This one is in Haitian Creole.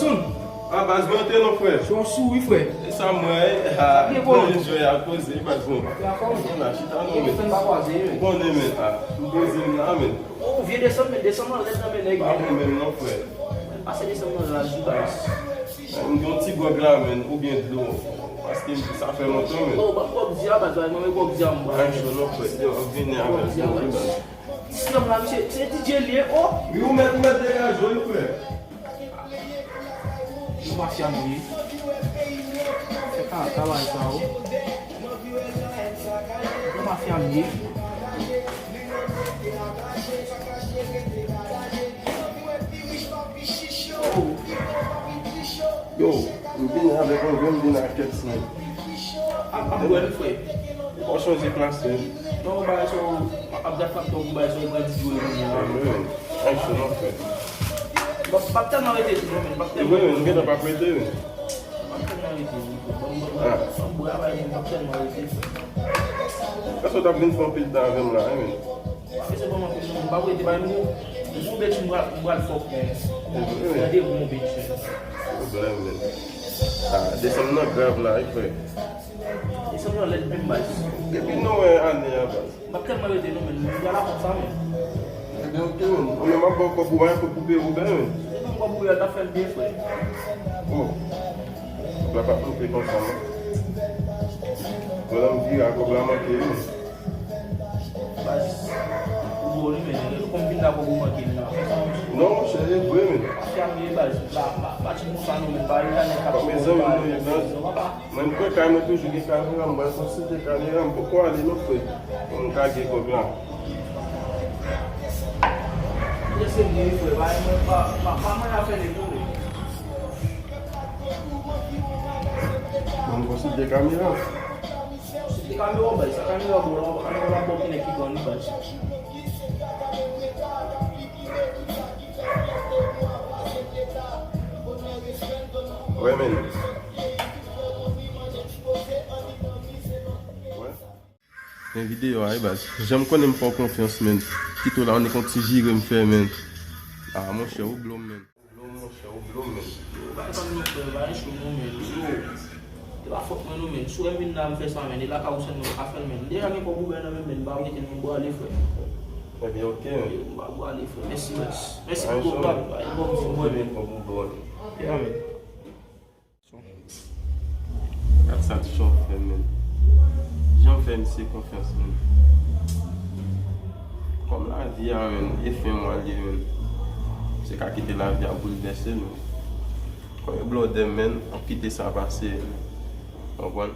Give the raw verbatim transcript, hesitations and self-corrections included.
Soun. Ah, baz, mwen antre non, frè. Se yon souri, frè. E sa, mwen, e, ah, mwen jwe a koze, baz, bon. Mwen la, chita non, men. Ou konnen, men, ah, m poze m la, men. Ou vye desann, men desann nan lèt nan men nèg. Pa bon menm non, frè. Pase desann nan laj, baz. M gen yon ti gwòg la, men, oubyen dlo. Paske sa fè lontan, men. Oh, ban m gwòg di a, baz, mwen, men gwòg di a, m bwè. Ay, cho non, frè. Yo, vini avè m, wi, baz. Ti nonm la, misye, se D J li ye, oh! Wi, ou mèt, ou mèt degaje w, wi, frè. Yo mafya m ye. Se ka travay sa, oh. Yo mafya m ye. Yo, m vini avèk yon grenn, m vini ak kèk snèk. Ap, ap bwè l, frè. Ou chanje klas, wi. Non, bagay sa yo, ap dat ap tòk, bagay sa yo pran di dwe vini a. Ay, cho non, frè. M ap, m ap tèlman rete tou, non, men m ap tèlman rete. Wi, m gentan p ap rete, wi. M ap tèlman rete, wi, frè. Ban m, ban m, ban m bwè a, bagay, m ap tèlman rete, frè. Èske w t ap vin fè yon pil tan avè m la, wi, men? Pa bezwen ban m anpil non, m pa prete bay nou. Yon bèt m pral, m pral fòk, men. Tande yon bèt, men. Pwoblèm, men. Ah, desann nan grav la, wi, frè. Desann nan lèd menm, baz. Depi nou wè ane a, baz. M ap tèlman rete non, men. M pral aprann sa, men. Ebyen, oke, men. Ou menm ap ba w kòb ou bay pou koupe Woben, men. Se menm kòb ou bay, l t ap fè l byen, frè. Oh. Kòb la p ap koupe konsa, non. Pandan m vire a, kòb la manke, wi. Baz, ou bon, wi, men, ou konn vin la pou ou manke, men, nan fè sa, wi. Non, monchè, e vre, men. Afè a m ye, baz, pa, pa, pa di konsa, non, men, pa, pa, pa, mezanmi, non, e, baz. Non, papa. Mwen, m kwè kay mwen toujou gen kamera, m pral konsilte kamera, m poko ale, non, frè. Pou m ka gen kòb la. Lese m, wi, frè, pa, pa, pa, pa mwen afè nèg, non, men. Mwen, m konsilte kamera. Se te kamera w bay, sa kamera w la, kamera w la bò ki nèg ki pran li bay. Wè, men. Wè. Men videyo a, wi, baz. Jan m konnen m fè w konfyans, men. Kite w la, ou nek yon ti jire m fè, men. Ah, monchè, ou blo m, men. Ou blo m, monchè, ou blo m, men. Yo, pa tann non, frè, pa enchou non, men. Yo, e pa fòt mwen non, men. Si w wè m vin la, m fè sa, men. E lakay ou sèlman m ka fè l, men. M deja gen kòb Uber nan men m, men. M pa rete non, m pwale, frè. Ebyen, oke, men. Yo, m pa pwale, frè. Mèsi, mèsi. Mèsi pou kòb la, men. Gad sa ti chan fè, men. Jan m fè misye konfyans, men. Kòm lavi a, men, e fen mwa l ye, men. Misye ka kite lavi a boulvèse l, men. Kòm e blòdè m, men, m ap kite sa pase, men. Konprann?